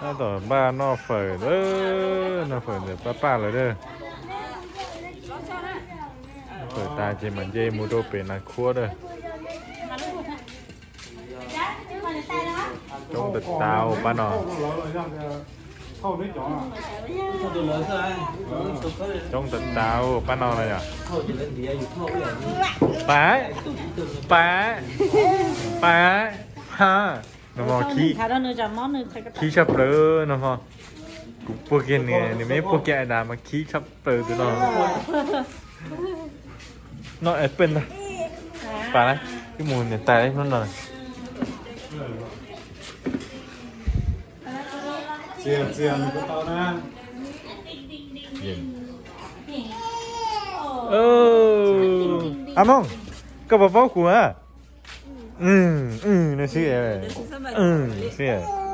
Tab tom npaj noj fawm, noj fawm ntawm pab paj lawm. Fawm tas ces mam nce mus rau pem Nas Khuab a. Coob tas tas pab no. Coob tas tas pab no na yom. Pab, pab, pab, ha. No khib tshaj plaws no ho. Kuv puag kiag nws, nws me puag kiag a mas khib tshaj plaws tus no. Noj es pej ntag. Pab na, wb mus niam tais hnub no. A Mooj, koj puas paub kuv a? Nws xwb, xwb.